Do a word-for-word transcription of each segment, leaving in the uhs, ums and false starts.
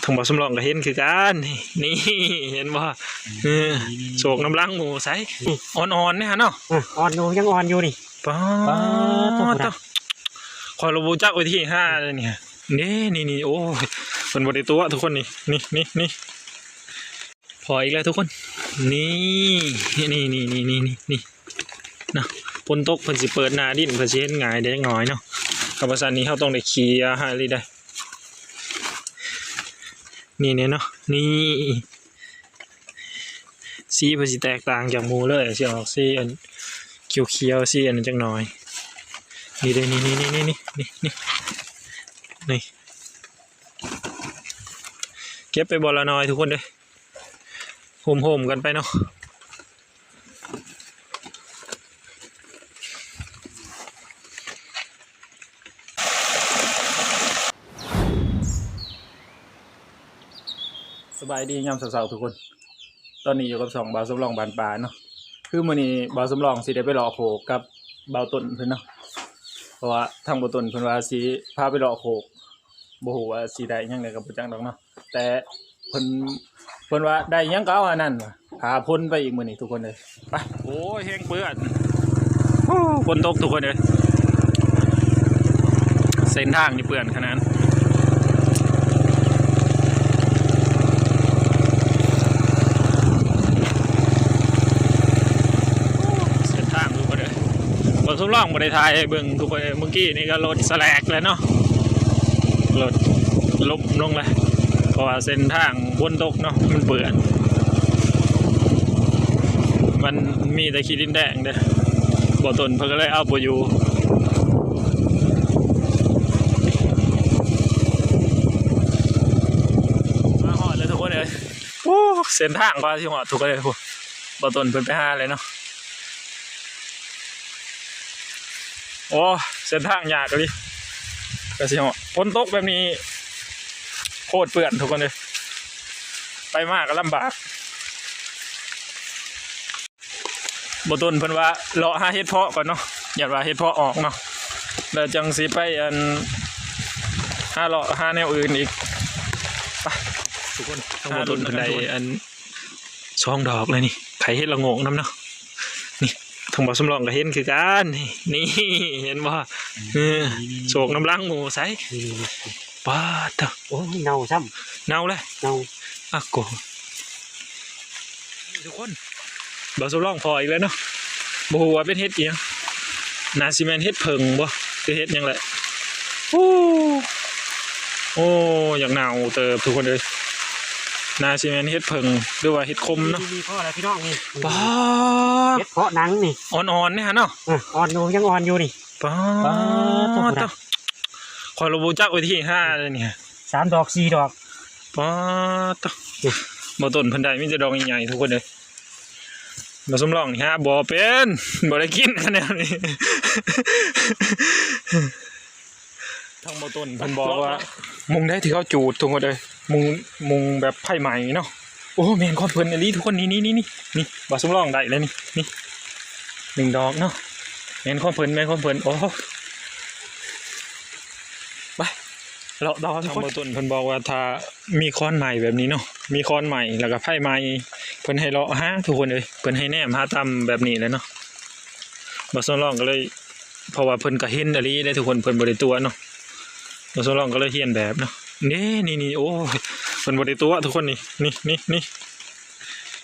ของบ่าวสำรองก็เห็นคือกัน นี่ เห็นบ่ เออ โศกน้ำลังหมูใส อ่อนๆเนี่ยฮะเนาะ อ่ะ อ่อนอยู่ ยังอ่อนอยู่นี่ ป๊าด ป๊าด โทษนะ คอยเราบ่จักวิธีหาเลยเนี่ย นี่ นี่ นี่ โอ้ย มันบ่ได้ตัวทุกคนนี่ นี่ นี่ นี่ พออีกแล้วทุกคน นี่ นี่ นี่ นี่ นี่ นี่ นี่ นะ ฝนตกเพิ่นสิเปิดหน้าดิน เพิ่นสิเห็นง่ายเด้น้อยเนาะ กับว่าซั่นนี่เฮาต้องได้เคลียร์ให้เลยได้ นี่เนี่ยเนาะ นี่ สีเพิ่นสิแตกต่างจากหมู่เลย สิออกสีอันเขียวๆ สีอันนั้นจักหน่อย นี่เด้ นี่ นี่ เก็บไปบ่ละน้อยทุกคนเด้อ โฮมๆ กันไปเนาะ สบายดียามเช้าๆ ทุกคน ตอนนี้อยู่กับช่องบ่าวสำรองบ้านป่าเนาะ คือมื้อนี้บ่าวสำรองสิได้ไปเลาะโขกกับบ่าวต้นเพิ่นเนาะ เพราะว่าทางบ่าวต้นเพิ่นว่าสิพาไปเลาะโขก บ่ฮู้ว่าสิได้หยัง ได้ก็บ่จักดอกเนาะ แต่เพิ่น เพิ่นว่าได้หยังก็เอาอันนั้นว่ะ พาพ่นไปอีกมื้อนี้ทุกคนเลย ไป โอ้ย แฮงเปื้อน ฮู้ ฝนตกทุกคนเลย เส้นทางนี่เปื้อนขนาด เส้นทางทุกคนเลย บ่าวสำรองบ่ได้ถ่ายให้เบิ่งทุกคนเลย เมื่อกี้นี่ก็รถสแลกเลยเนาะ รถล้มลงเลย เพราะว่าเส้นทางฝนตกเนาะ มันเปื้อน มันมีแต่ขี้ดินแดงเด้อ บ่าวต้นเพิ่นก็เลยเอาบ่อยู่ มาฮอดแล้วทุกคนเลย โอ้ เส้นทางก็สิฮอดทุกคนเลย โอ้ บ่าวต้นเพิ่นไปหาเลยเนาะ โอ้ เส้นทางยากเลย ก็สิฮอด ฝนตกแบบนี้ โคตรเปื้อนทุกคนเลย ไปมาก็ลำบาก บ่าวต้นเพิ่นว่าเลาะหาเห็ดเพาะก่อนเนาะ ย้านว่าเห็ดเพาะออกเนาะ แล้วจังสิไปอัน หาเลาะหาแนวอื่นอีก ไป ทุกคน ทางบ่าวต้นเพิ่นได้อัน สองดอกเลยนี่ ไข่เห็ดละโงกนำเนาะ นี่ ทางบ่าวสำรองก็เห็นคือกัน นี่ นี่ เห็นบ่ เออ โศกน้ำลังหมูใส นี่ นี่ นี่ ป๊าดเถอะ โอ้ย เน่าซ้ำ เน่าเลย เน่า อ่ะโก ทุกคน บ่าวสำรองพออีกแล้วเนาะ บ่ฮู้ว่าเป็นเห็ดอิหยัง น่าสิแม่นเห็ดเผิ่งบ่ คือเห็ดหยังแหละ โอ้ โอ้ อยากหนาวเติบทุกคนเลย น่าสิแม่นเห็ดเผิ่ง หรือว่าเห็ดขมเนาะ นี่ นี่ พ่อแล้วพี่น้องนี่ ป๊าด เห็ดเพาะหนังนี่ อ่อนๆเนี่ยฮะเนาะ อ่ะ อ่อนอยู่ ยังอ่อนอยู่นี่ ป๊า ป๊าด เถอะ คอยเราบ่จักวิธีหาเลยเนี่ย สามดอก สี่ดอก ป๊าด บ่าวต้นเพิ่นได้มีแต่ดอกใหญ่ๆ ทุกคนเลย บ่าวสำรองนี่หาบ่เป็น บ่ได้กินคะแนนนี่ ทางบ่าวต้นเพิ่นบอกว่า มุงได้ที่เขาจูดทุกคนเลย มุง มุงแบบไฟไหม้เนาะ โอ้ แม่นความเพิ่นอีหลีทุกคน นี่ นี่ นี่ นี่ นี่ บ่าวสำรองได้แล้วนี่ นี่ หนึ่งดอกเนาะ แม่นความเพิ่น แม่นความเพิ่น โอ้ ไป เลาะต่อทุกคน ทางบ่าวต้นเพิ่นบอกว่าถ้ามีควันไหม้แบบนี้เนาะ มีควันไหม้แล้วก็ไฟไหม้ เพิ่นให้เลาะหาทุกคนเลย เพิ่นให้แนมหาตามแบบนี้แหละเนาะ บ่าวสำรองก็เลย เพราะว่าเพิ่นก็เห็นอีหลีเด้ทุกคน เพิ่นบ่ได้ตั๋วเนาะ บ่าวสำรองก็เลยเลียนแบบเนาะ นี่ นี่ นี่ โอ้ย เพิ่นบ่ได้ตั๋วทุกคน นี่ นี่ นี่ นี่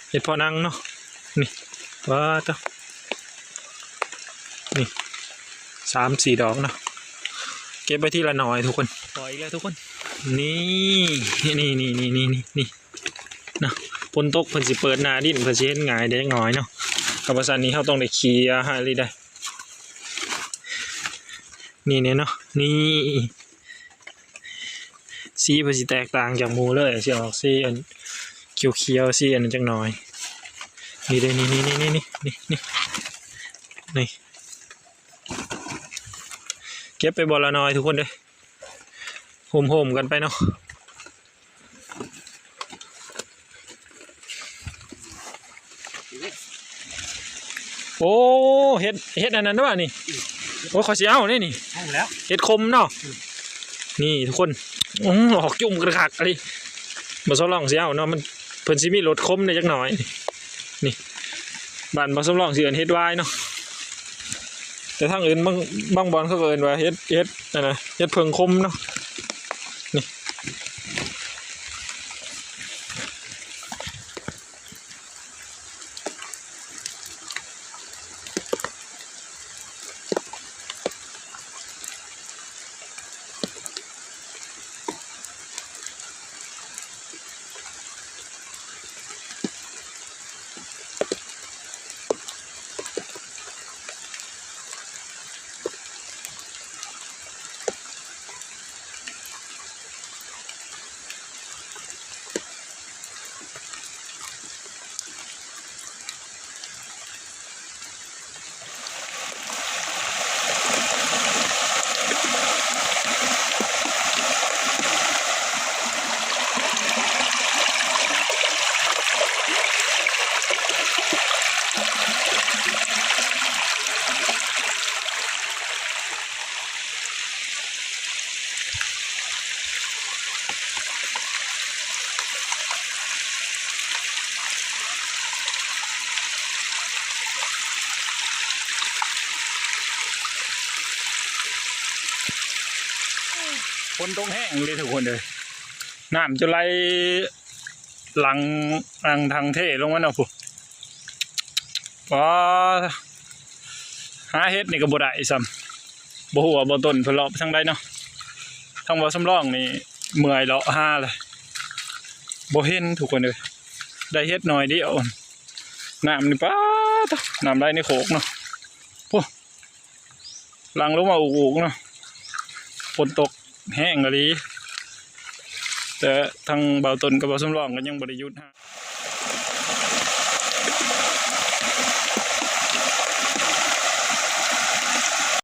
เห็ดเพาะหนังเนาะ นี่ ว้าเถอะ นี่ สามสี่ดอกเนาะ เก็บไว้ทีละหน่อยทุกคน พออีกแล้วทุกคน นี่ นี่ นี่ นะ ฝนตกเพิ่นสิเปิดหน้าดิน เพิ่นสิเห็นง่ายเด้น้อยเนาะ กับว่าซั่นนี่เฮาต้องได้เคลียร์ให้เลยได้ นี่เนี่ยเนาะ นี่ สีเพิ่นสิแตกต่างจากหมู่เลย สิออกสีอันเขียวๆ สีอันนั้นจักหน่อย นี่เด้ นี่ นี่ นี่ เก็บไปบ่ละน้อยทุกคนเด้อ โฮมๆ กันไปเนาะ โอ้ เห็ด เห็ดอันนั้นว่ะนี่ โอ้ ข้อยสิเอานี่นี่ เอาแล้ว เห็ดขมเนาะ อืม นี่ทุกคน อื้อ ออกจุ่มกระคักเลย บ่าวสำรองสิเอาเนาะ มัน เพิ่นสิมีรสขมแหน่จักหน่อย นี่ นี่ บ้านบ่าวสำรองสิเอิ้นเห็ดหวายเนาะ แต่ทางอื่นบาง บางบ่อนเขาก็เอิ้นว่าเห็ด เห็ด อันนะ เห็ดเผิ่งขมเนาะ นี่ ฝนตกแฮงเลยทุกคนเลย น้ำจะไหลหลัง หลังทางเทลงมาเนาะพุ้น ว้า หาเห็ดนี่ก็บ่ได้ซ้ำ บ่ฮู้ว่าบ่าวต้นเพิ่นเลาะไปทางใดเนาะ ทางบ่าวสำรองนี่เมื่อยเลาะหาเลย บ่เห็นทุกคนเลย ได้เห็ดหน่อยเดียว น้ำนี่ป๊าด น้ำไหลในโคกเนาะ พุ้น หลั่งลงมาอุกๆเนาะ ฝนตกแฮงอีหลี แต่ทางบ่าวต้นกับบ่าวสำรองก็ยังบ่ได้หยุดหา